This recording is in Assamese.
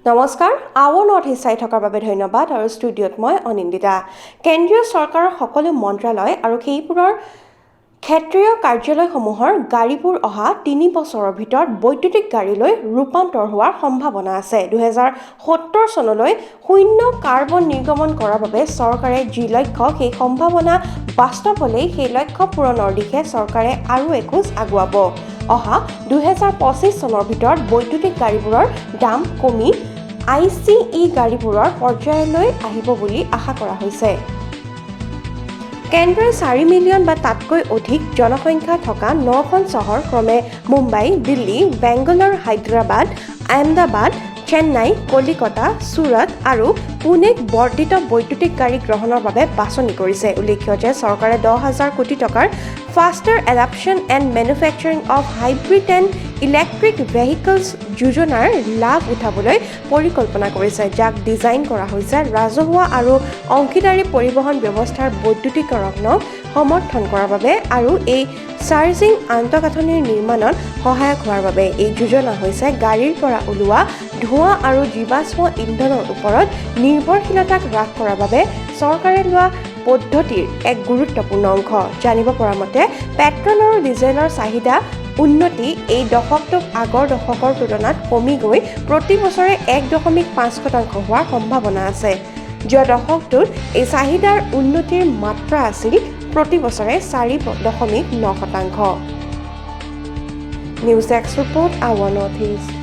নমস্কাৰ, আৱাৰ নৰ্থ ইষ্ট চাই থকাৰ বাবে ধন্যবাদ আৰু ষ্টুডিঅ'ত মই অনিন্দিতা। কেন্দ্ৰীয় চৰকাৰৰ সকলো মন্ত্ৰালয় আৰু সেইবোৰৰ ক্ষেত্ৰীয় কাৰ্যালয়সমূহৰ গাড়ীবোৰ অহা 3 বছৰৰ ভিতৰত বৈদ্যুতিক গাড়ীলৈ ৰূপান্তৰ হোৱাৰ সম্ভাৱনা আছে। 2070 চনলৈ শূন্য কাৰ্বন নিৰ্গমন কৰাৰ বাবে চৰকাৰে যি লক্ষ্য, সেই সম্ভাৱনা বাস্তৱ হ'লেই সেই লক্ষ্য পূৰণৰ দিশে চৰকাৰে আৰু এখোজ আগুৱাব। অহা 2025 চনৰ ভিতৰত বৈদ্যুতিক গাড়ীবোৰৰ দাম কমি আইচিই গাড়ীবোৰৰ পৰ্যায়লৈ আহিব বুলি আশা কৰা হৈছে। কেন্দ্ৰই 4 মিলিয়ন বা তাতকৈ অধিক জনসংখ্যা থকা নখন চহৰ ক্ৰমে মুম্বাই, দিল্লী, বেংগালোৰ, হায়দৰাবাদ, আহমেদাবাদ, চেন্নাই, কলিকতা, ছুৰাট আৰু পুনেক বৰ্ধিত বৈদ্যুতিক গাড়ী গ্ৰহণৰ বাবে বাছনি কৰিছে। উল্লেখ্য যে চৰকাৰে 10,000 কোটি টকাৰ Faster Adoption and Manufacturing of Hybrid and Electric Vehicles যোজনাৰ লাভ উঠাবলৈ পৰিকল্পনা কৰিছে, যাক ডিজাইন কৰা হৈছে ৰাজহুৱা আৰু অংশীদাৰী পৰিবহণ ব্যৱস্থাৰ বৈদ্যুতিকৰণক সমৰ্থন কৰাৰ বাবে আৰু এই চাৰ্জিং আন্তঃগাঁথনিৰ নিৰ্মাণত সহায়ক হোৱাৰ বাবে। এই যোজনা হৈছে গাড়ীৰ পৰা ওলোৱা ধোঁৱা আৰু জীৱাশ্ম ইন্ধনৰ ওপৰত নিৰ্ভৰশীলতাক হ্ৰাস কৰাৰ বাবে চৰকাৰে লোৱা পদ্ধতিৰ এক গুৰুত্বপূৰ্ণ অংশ। জানিব পৰা মতে, পেট্ৰল আৰু ডিজেলৰ চাহিদা উন্নতি এই দশকটোক আগৰ দশকৰ তুলনাত কমি গৈ প্ৰতি বছৰে 1.5% হোৱাৰ সম্ভাৱনা আছে। যোৱা দশকটোত এই চাহিদাৰ উন্নতিৰ মাত্ৰা আছিল প্ৰতি বছৰে 4.9%। News desk report, hour north east.